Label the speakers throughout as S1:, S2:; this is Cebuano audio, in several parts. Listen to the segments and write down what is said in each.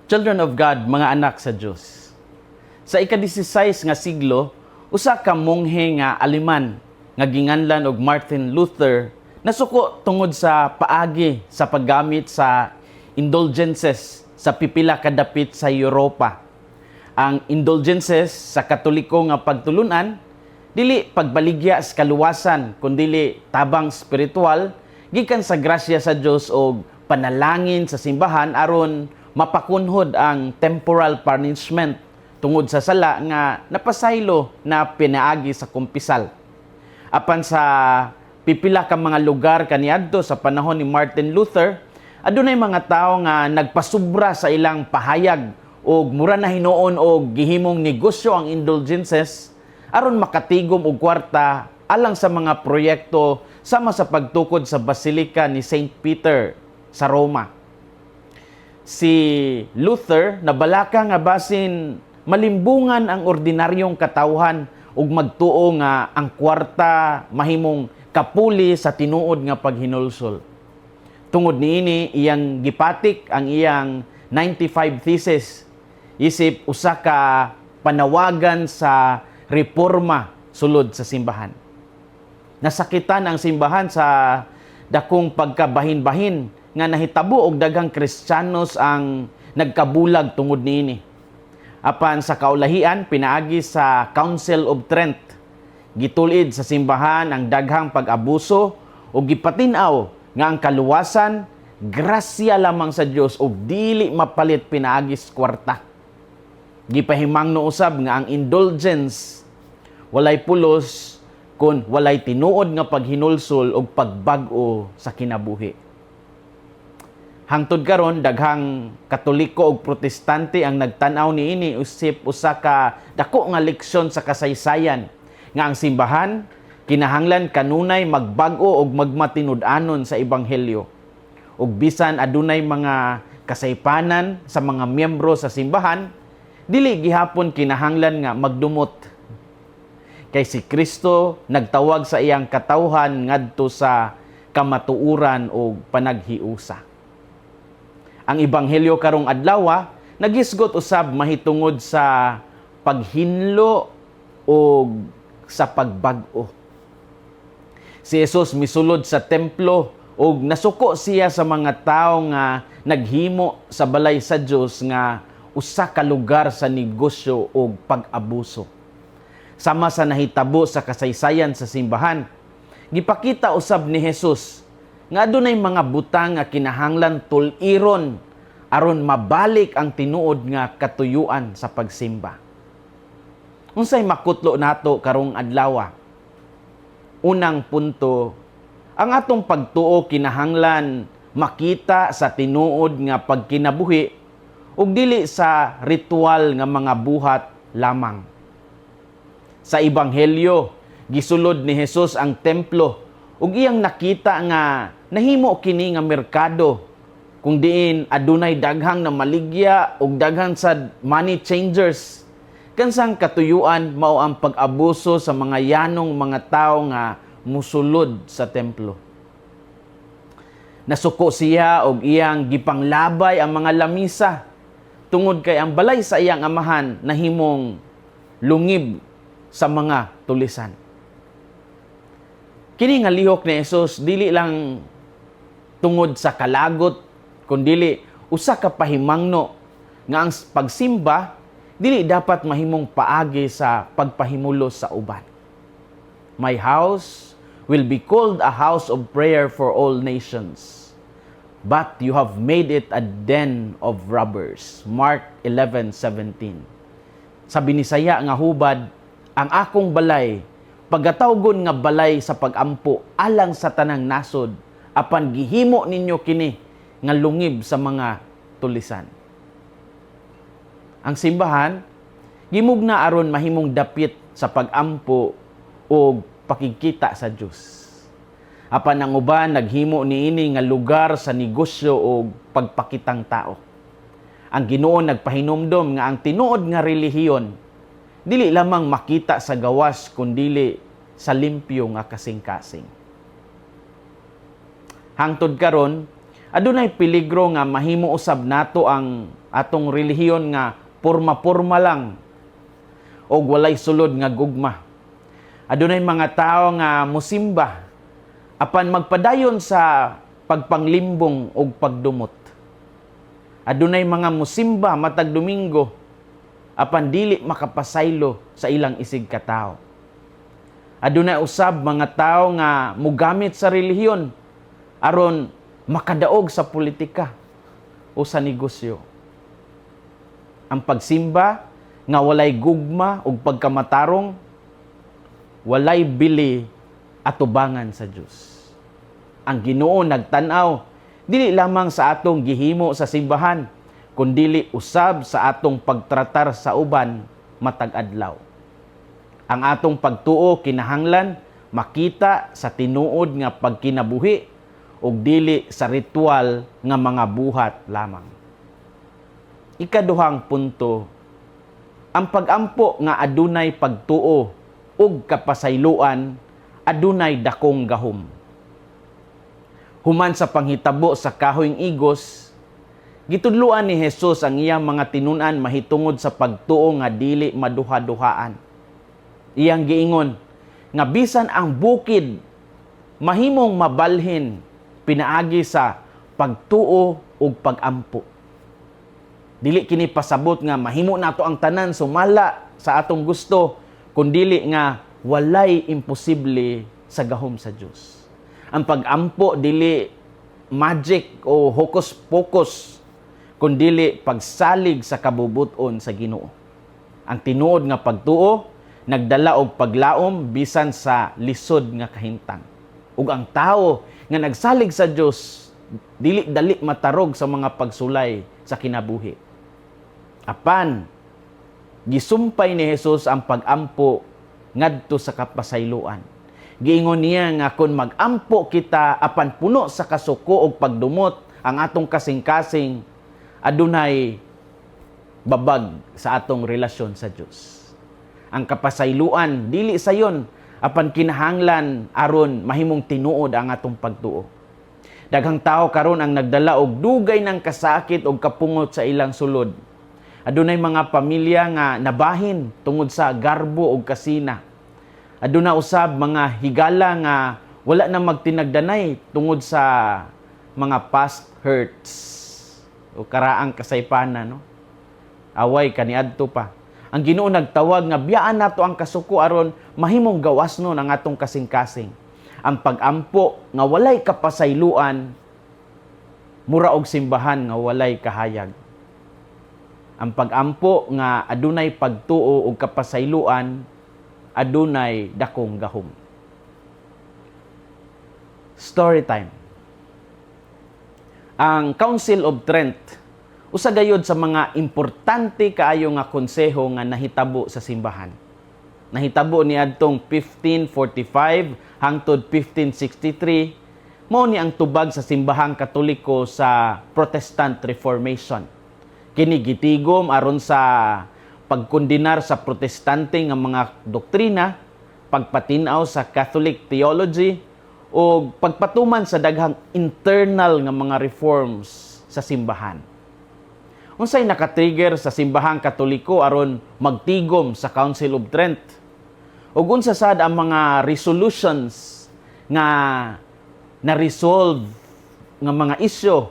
S1: Children of God, mga anak sa Dios. Sa ika-16 nga siglo, usa ka monghe nga Aleman nga ginganlan og Martin Luther nasuko tungod sa paagi sa paggamit sa indulgences sa pipila ka dapit sa Europa. Ang indulgences sa Katoliko nga pagtulunan, dili pagbaligya sa kaluwasan kundili tabang spiritual gikan sa grasya sa Dios og panalangin sa simbahan aron mapakunhod ang temporal punishment tungod sa sala nga napasaylo na pinaagi sa kumpisal. Apan sa pipila ka mga lugar kaniadto sa panahon ni Martin Luther, adunay mga tawo nga nagpasubra sa ilang pahayag og mura na hinuon og gihimong negosyo ang indulgences aron makatigom og kwarta alang sa mga proyekto sama sa pagtukod sa Basilika ni St. Peter sa Roma. Si Luther nabalaka nga basin malimbungan ang ordinaryong katawhan ug magtuo nga ang kwarta mahimong kapuli sa tinuod nga paghinulsol. Tungod niini, iyang gipatik ang iyang 95 Thesis isip usa ka panawagan sa reforma sulod sa simbahan. Nasakitan ang simbahan sa dakong pagkabahin-bahin nga nahitabo og daghang Kristiyanos ang nagkabulag tungod niini. Apan sa kaulahian, pinaagi sa Council of Trent, gitul-id sa simbahan ang daghang pag-abuso ug gipatin-aw nga ang kaluwasan grasya lamang sa Dios ug dili mapalit pinaagi sa kwarta. Gipahimangno usab nga ang indulgence walay pulos kung walay tinuod nga paghinulsol ug pagbag-o sa kinabuhi. Hangtod karon, daghang Katoliko ug Protestante ang nagtan-aw niini isip usa ka dako nga leksyon sa kasaysayan nga ang simbahan kinahanglan kanunay magbag-o ug magmatinud-anon sa ebanghelyo. Ug bisan adunay mga kasaypanan sa mga miyembro sa simbahan, dili gihapon kinahanglan nga magdumot. Kay si Kristo nagtawag sa iyang katawhan ngadto sa kamatuoran ug panaghiusa. Ang ebanghelyo karong adlaw nagisgot usab mahitungod sa paghinlo ug sa pagbag-o. Si Jesus misulod sa templo ug nasuko siya sa mga tawo nga naghimo sa balay sa Dios nga usa ka lugar sa negosyo ug pag-abuso. Sama sa nahitabo sa kasaysayan sa simbahan, gipakita usab ni Jesus nga adunay mga butang nga kinahanglan tul-iron aron mabalik ang tinuod nga katuyuan sa pagsimba. Unsay makutlo nato karong adlaw? Unang punto, ang atong pagtuo kinahanglan makita sa tinuod nga pagkinabuhi ug dili sa ritual nga mga buhat lamang. Sa ebanghelyo, gisulod ni Jesus ang templo ug iyang nakita nga nahimo kini nga merkado kung diin adunay daghang namaligya ug daghan sa money changers. Kansang katuyuan mao ang pag-abuso sa mga yanong mga tawo nga musulod sa templo. Nasuko siya og iyang gipanglabay ang mga lamisa tungod kay ang balay sa iyang amahan nahimong lungib sa mga tulisan. Kini nga lihok ni Jesus dili lang tungod sa kalagot kundili usa ka pahimangno nga ang pagsimba dili dapat mahimong paagi sa pagpahimulos sa uban. "My house will be called a house of prayer for all nations. But you have made it a den of robbers." Mark 11:17. Sa Binisaya nga hubad, "Ang akong balay pagatawgon nga balay sa pagampo alang sa tanang nasod, apan gihimo ninyo kini nga lungib sa mga tulisan." Ang simbahan gimugna aron mahimong dapit sa pagampo o pakigkita sa Dios. Apan ang uban naghimo niini nga lugar sa negosyo o pagpakitang tao. Ang Ginoo nagpahinumdom nga ang tinuod nga relihiyon dili lamang makita sa gawas kundili sa limpyo nga kasing-kasing. Hangtod karon, Adunay peligro nga mahimo usab nato ang atong relihiyon nga porma-porma lang og walay sulod nga gugma. Adunay mga tawo nga musimba apan magpadayon sa pagpanglimbong og pagdumot. Adunay mga musimba matag Domingo apan dili makapasaylo sa ilang isig katawo. Adunay usab mga tawo nga mugamit sa relihiyon aron makadaog sa politika o sa negosyo. Ang pagsimba nga walay gugma ug pagkamatarong, walay bili atubangan sa Dios. Ang Ginoo nagtan-aw dili lamang sa atong gihimo sa simbahan, kundili usab sa atong pagtratar sa uban matag adlaw. Ang atong pagtuo kinahanglan makita sa tinuod nga pagkinabuhi ug dili sa ritual nga mga buhat lamang. Ikaduhang punto, ang pagampo nga adunay pagtuo ug kapasayloan adunay dakong gahom. Human sa panghitabo sa kahoyng igos, gitudloan ni Jesus ang iyang mga tinun-an mahitungod sa pagtuo nga dili maduha-duhaan. Iyang giingon nga bisan ang bukid mahimong mabalhin pinaagi sa pagtuo ug pagampo. Dili kini pasabot nga mahimo nato ang tanan sumala sa atong gusto, kundili nga walay imposible sa gahom sa Dios. Ang pagampo dili magic o hocus pocus, kundili pagsalig sa kabubuton sa Ginoo. Ang tinuod nga pagtuo nagdala og paglaom bisan sa lisod nga kahintang. Ug ang tawo nga nagsalig sa Dios dili dali matarog sa mga pagsulay sa kinabuhi. Apan gisumpay ni Jesus ang pagampo ngadto sa kapasayloan. Giingon niya nga kung magampo kita apan puno sa kasuko ug pagdumot ang atong kasing-kasing, adunay babag sa atong relasyon sa Dios. Ang kapasayloan dili sayon apan kinahanglan aron mahimong tinuod ang atong pagtuo. Daghang tao karon ang nagdala og dugay ng kasakit og kapungot sa ilang sulod. Adunay mga pamilya nga nabahin tungod sa garbo og kasina. Aduna usab mga higala nga wala na magtinagdanay tungod sa mga past hurts o karaang kasaypanan, no? Away kaniadto pa. Ang Ginoo nagtawag nga biyaan nato ang kasuko aron mahimong gawasnon ang atong kasing-kasing. Ang pagampo nga walay kapasayloan mura og simbahan nga walay kahayag. Ang pagampo nga adunay pagtuo ug kapasayloan adunay dakong gahom. Story time. Ang Council of Trent usa gayud sa mga importante kaayo nga konseho nga nahitabo sa simbahan. Nahitabo niadtong 1545 hangtod 1563. Mao ni ang tubag sa Simbahang Katoliko sa Protestant Reformation. Kini gitigom aron sa pagkondenar sa Protestante nga mga doktrina, pagpatin-aw sa Catholic theology o pagpatuman sa daghang internal nga mga reforms sa simbahan. Unsay nakatrigger sa Simbahang Katoliko aron magtigom sa Council of Trent? Ug unsa sad ang mga resolutions nga na-resolve nga mga isyu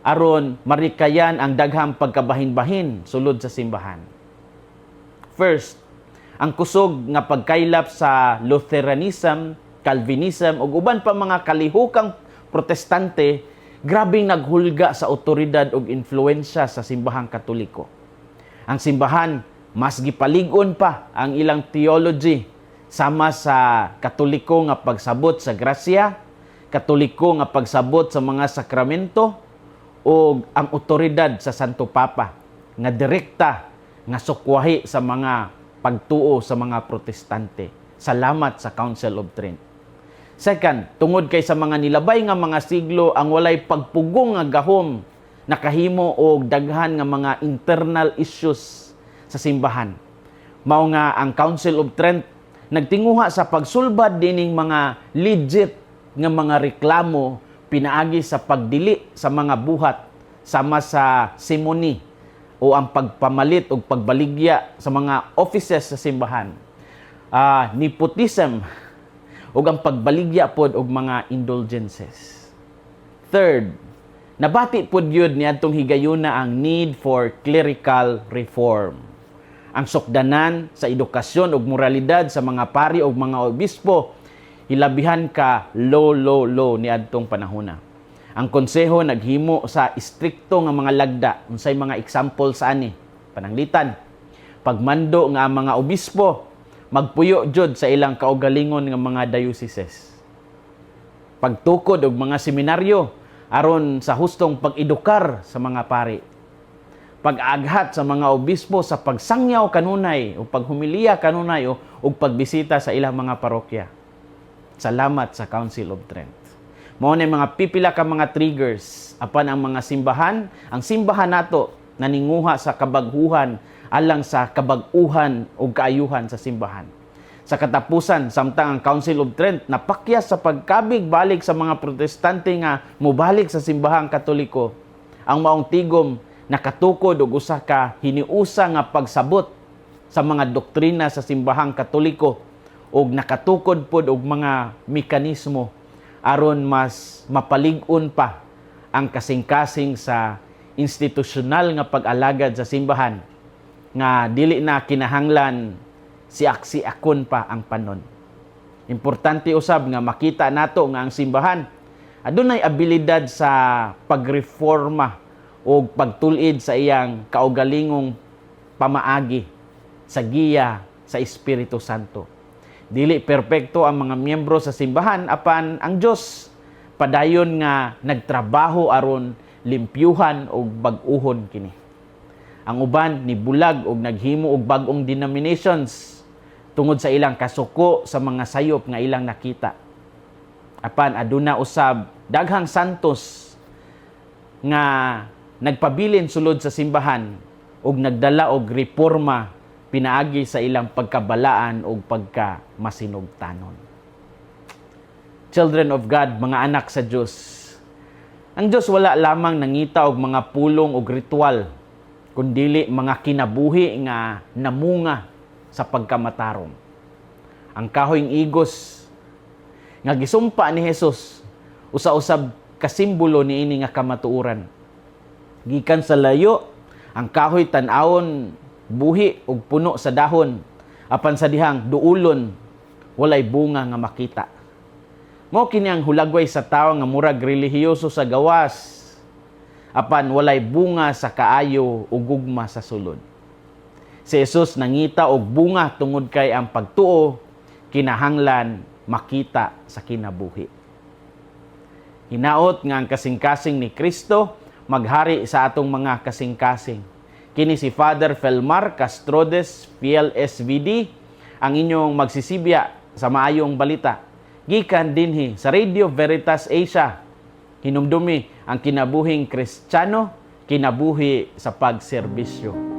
S1: aron marikayan ang daghang pagkabahin-bahin sulod sa simbahan? First, ang kusog nga pagkaylap sa Lutheranism, Calvinism ug uban pa mga kalihukang Protestante, grabeng naghulga sa otoridad ug influensya sa Simbahang Katoliko. Ang simbahan mas gipalig-on pa ang ilang theology sama sa Katoliko nga pagsabot sa grasya, Katoliko nga pagsabot sa mga sakramento o ang otoridad sa Santo Papa nga direkta nga sukwahi sa mga pagtuo sa mga Protestante. Salamat sa Council of Trent. Second, tungod kay sa mga nilabay nga mga siglo, ang walay pagpugong nga gahom nakahimo og daghan nga mga internal issues sa simbahan. Mao nga ang Council of Trent nagtinguha sa pagsulbad dining mga legit nga mga reklamo. Pinaagi sa pagdili sa mga buhat sama sa simony o ang pagpamalit o pagbaligya sa mga offices sa simbahan. Nepotism ug ang pagbaligya pod og mga indulgences. Third, nabati pod yun niadtong higayuna ang need for clerical reform. Ang sukdanan sa edukasyon ug moralidad sa mga pari ug mga obispo hilabihan ka low, low, low niadtong panahona. Ang konseho naghimo sa istrikto nga mga lagda. Unsay mga example sa ani? Pananglitan, pagmando nga ang mga obispo magpuyo jud sa ilang kaugalingon nga mga dioceses. Pagtukod og mga seminaryo aron sa hustong pag-edukar sa mga pari. Pag-aghat sa mga obispo sa pagsangyaw kanunay o paghumiliya kanunay o ug pagbisita sa ilang mga parokya. Salamat sa Council of Trent. Mao na mga pipila ka mga triggers, apan ang mga simbahan, ang simbahan nato naninguha sa kabaghuhan alang sa kabag-uhan ug kaayuhan sa simbahan. Sa katapusan, samtang ang Council of Trent napakyas sa pagkabig balik sa mga Protestante nga mobalik sa simbahang Katoliko, ang maong tigom nakatukod og usa ka hiniusa nga pagsabot sa mga doktrina sa simbahang Katoliko ug nakatukod pod og mga mekanismo aron mas mapalig-on pa ang kasing-kasing sa institusyonal nga pag-alagad sa simbahan nga dili na kinahanglan siak-siakon pa ang panon. Importante usab nga makita nato nga ang simbahan adunay abilidad sa pagreforma o pagtul-id sa iyang kaugalingong pamaagi sa giya sa Espiritu Santo. Dili perpekto ang mga miyembro sa simbahan, apan ang Dios padayon nga nagtrabaho aron limpyuhan og bag-uhon kini. Ang uban nibulag og naghimo og bag-ong denominations tungod sa ilang kasuko sa mga sayop nga ilang nakita. Apan aduna usab daghang santos nga nagpabilin sulod sa simbahan ug nagdala og reforma pinaagi sa ilang pagkabalaan ug pagka masinugtanon. Children of God, mga anak sa Dios. Ang Dios wala lamang nangita og mga pulong ug ritual, kundili mga kinabuhi nga namunga sa pagkamatarong. Ang kahoyng igos nga gisumpa ni Jesus usa-usab kasimbolo niini nga kamatuoran. Gikan sa layo, ang kahoy tan-awon buhi ug puno sa dahon, apan sa dihang duulon, walay bunga nga makita. Mao kini ang hulagway sa tawo nga murag relihiyoso sa gawas, apan walay bunga sa kaayo ug gugma sa sulod. Si Jesus nangita og bunga tungod kay ang pagtuo kinahanglan makita sa kinabuhi. Hinaot nga ang kasing-kasing ni Kristo maghari sa atong mga kasing-kasing. Kini si Father Felmar Castrodes, PLSVD, ang inyong magsisibya sa maayong balita. Gikan dinhi sa Radio Veritas Asia. Hinumdumi ang kinabuhing Kristiyano, kinabuhi sa pagserbisyo.